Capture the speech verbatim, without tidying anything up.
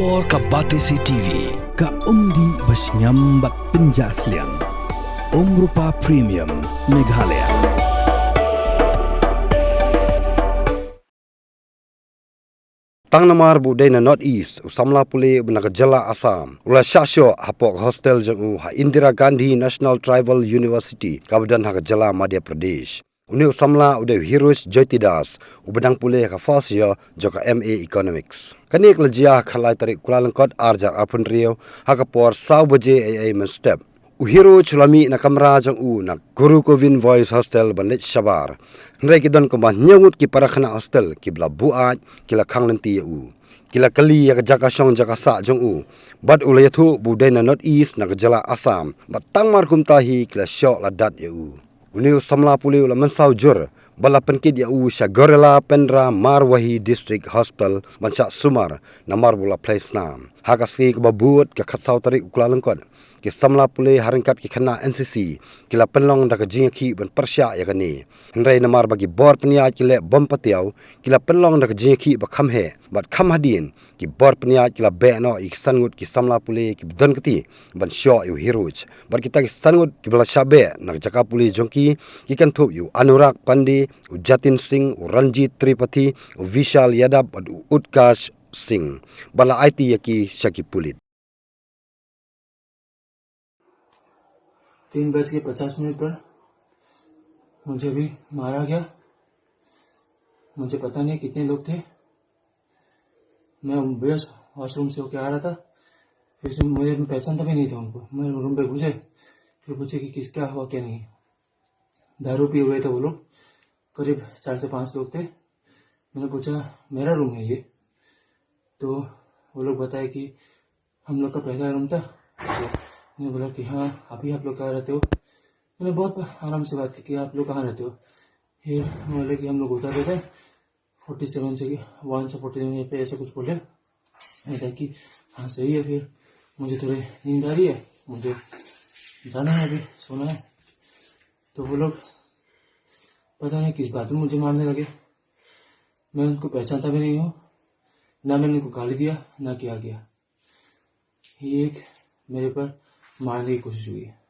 Or ka Batesi T V, ka umdih ba shngiam bad pynjah sliang. Umrupa Premium, Meghalaya. Tang namar ba u dei na North East, u samla pule uba na ka jylla Assam u la shah shoh hapoh ka hostel jong u ha Indira Gandhi National Tribal University kaba don ha ka jylla Madhya Pradesh. Une u samla u dei u Hirosh Jyotidas, uba dang pule ha ka first year jong ka M A Economics. Kane ka la jia ha ka khatlai tarik u Kyllalyngkot arhajar arphew hynriew, ha ka por saw baje eiei mynstep. U Hirosh u la mih na kamra jong u na Guru Govind Boys Hostel ban leit shabar. Hynrei ki don kumba hynñiew ngut ki para khynnah hostel kiba la buaid, ki la khang lynti ïa u. Ki la kylli ïa ka jaka shong jaka sah jong u. Bad u la ïathuh ba u dei na North East na ka jylla Assam. Bad tang mar kumta hi ki la shoh la dat ïa u. Une u samla pule u la mynsaw jur, bad la pynkit ïa u sha Gorilla Pendra Marwahi District Hospital ban shah sumar, namar ba u la phlei snam. Ha ka sngi kaba bud, ka khatsaw tarik u Kyllalyngkot, ki samla pule ha ryngkat ki khynnah N C C ki la pynlong da ka jingïakhih ban pyrshah ïa kane. Hynrei namar ba ki bor pynïaid ki leh bom patiaw, ki la pynlong da ka jingïakhih ba kham heh bad kham hadien. Ki bor pynïaid ki la beh noh ïa ki san ngut ki samla pule kiba don kti ban shoh ïa u Hirosh. Bad kita ki san ngut kiba la shah beh na ka jaka pule jong ki, ki kynthup ïa u Anurag Pandey, u Jatin Singh, u Ranjit Tripathi, u Vishal Yadav bad u Utkarsh Singh. Bad la aiti ïa ki sha ki pulit. तीन बज के पचास मिनट पर मुझे भी मारा गया। मुझे पता नहीं कितने लोग थे। मैं बेहोश वॉशरूम से होके आ रहा था। फिर से मुझे, मैं पहचानता भी नहीं था उनको। मैं रूम पे घुसे, फिर पूछे कि किस, क्या हुआ, क्या नहीं। दारू पिए हुए थे वो लोग, करीब चार से पांच लोग थे। मैंने पूछा, "मेरा रूम है ये?" तो वो लोग बताए कि हम लोग का पहला रूम था। तो मैंने बोला कि, "हाँ, अभी आप लोग कहाँ रहते हो?" मैंने बहुत आराम से बात की कि आप लोग कहाँ रहते हो। फिर बोले कि हम लोग उधर रहते हैं, फोर्टी सेवन से, वन से फोर्टी सेवन पे, ऐसा कुछ बोले। मैंने कहा कि हाँ, सही है, फिर मुझे थोड़ी नींद आ रही है, मुझे जाना है, अभी सोना है। तो वो लोग पता नहीं किस बात में मुझे मारने लगे। मैं उनको पहचानता भी नहीं हूँ, ना मैंने उनको गाली दिया, ना क्या किया। ये एक मेरे पर मारने की कोशिश हुई है।